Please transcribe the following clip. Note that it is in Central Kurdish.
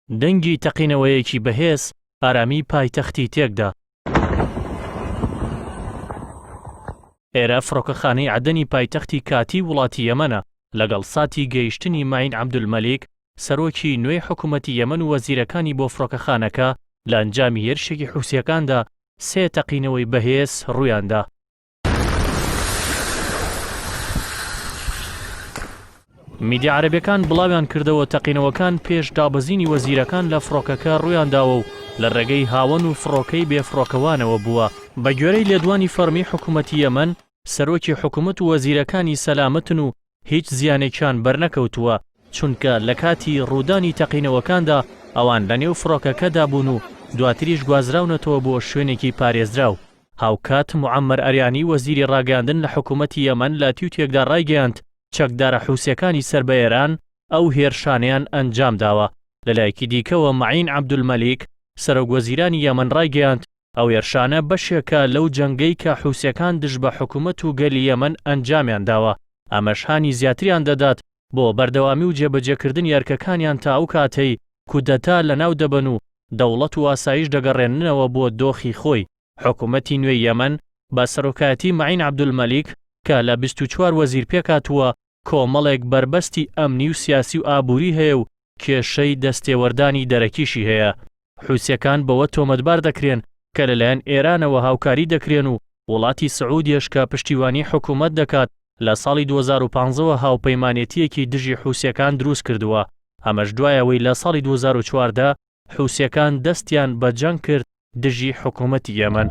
دەنگی تەقینەوەیەکی بەهێز ئارامی پایتەختی تێکدا. ئێرە فڕۆکەخانەی عەدەنی پایتەختی کاتیی وڵاتی یەمەنە، لەگەڵ ساتی گەیشتنی مەعین عەبدولمەلیک، سەرۆکی نوێی حکومەتی یەمەن و وەزیرەکانی بۆ فڕۆکەخانەکە، لە ئەنجامی هێرشێکی حوسییەکاندا سێ تەقینەوەی بەهێز ڕوویاندا. میدیا عەرەبیەکان بڵاویان کردەوە تەقینەوەکان پێش دابەزینی وەزیرەکان لە فڕۆکەکە ڕوویانداوە و لە ڕێگەی هاوەن و فڕۆکەی بێفڕۆکەوانەوە بووە. بەگوێرەی لێدوانی فەڕمی حکومەتی یەمەن، سەرۆکی حکومەت و وەزیرەکانی سەلامەتن و هیچ زیانێکیان بەرنەکەوتووە، چونکە لەکاتی ڕوودانی تەقینەوەکاندا ئەوان لەنێو فڕۆکەکەدا بوون و دواتریش گوازراونەتەوە بۆ شوێنێکی پارێزراو. هاوکات موعەمەر ئەریانی وەزیری ڕاگەیاندن لە حکومەتی یەمەن لە تویتێکدا ڕایگەیاند، چەکدارە حوسییەکانی سەر بە ئێران ئەو هێرشانەیان ئەنجامداوە. لەلایەکی دیکەوە مەعین عەبدولمەلیک، سەرۆکوەزیرانی یەمەن ڕایگەیاند، ئەو هێرشانە بەشێکە لەو جەنگەی کە حوسییەکان دژ بە حکومەت و گەلی یەمەن ئەنجامیان داوە، ئەمەش هانی زیاتریان دەدات بۆ بەردەوامی و جێبەجێکردنی ئەرکەکانیان تا ئەو کاتەی کودەتا لەناو دەبەن و دەوڵەت و ئاسایش دەگەڕێننەوە بۆ دۆخی خۆی. حکومەتی نوێی یەمەن بە سەرۆکایەتی مەعین عەبدولمەلیک کە لە 24 وەزیر پێکهاتووە، کۆمەڵێک بەربەستی ئەمنی و سیاسی و ئابووری هەیە و کێشەی دەستێوەردانی دەرەکیشی هەیە. حوسییەکان بەوە تۆمەتبار دەکرێن کە لەلایەن ئێرانەوە هاوکاری دەکرێن و وڵاتی سعودیەش کە پشتیوانی حکومەت دەکات لە ساڵی 2015 وە هاوپەیمانێتییەکی دژی حوسییەکان دروست کردووە، ئەمەش دوای ئەوەی لە ساڵی 2014 حوسییەکان دەستیان بە جەنگ کرد دژی حکومەتی یەمەن.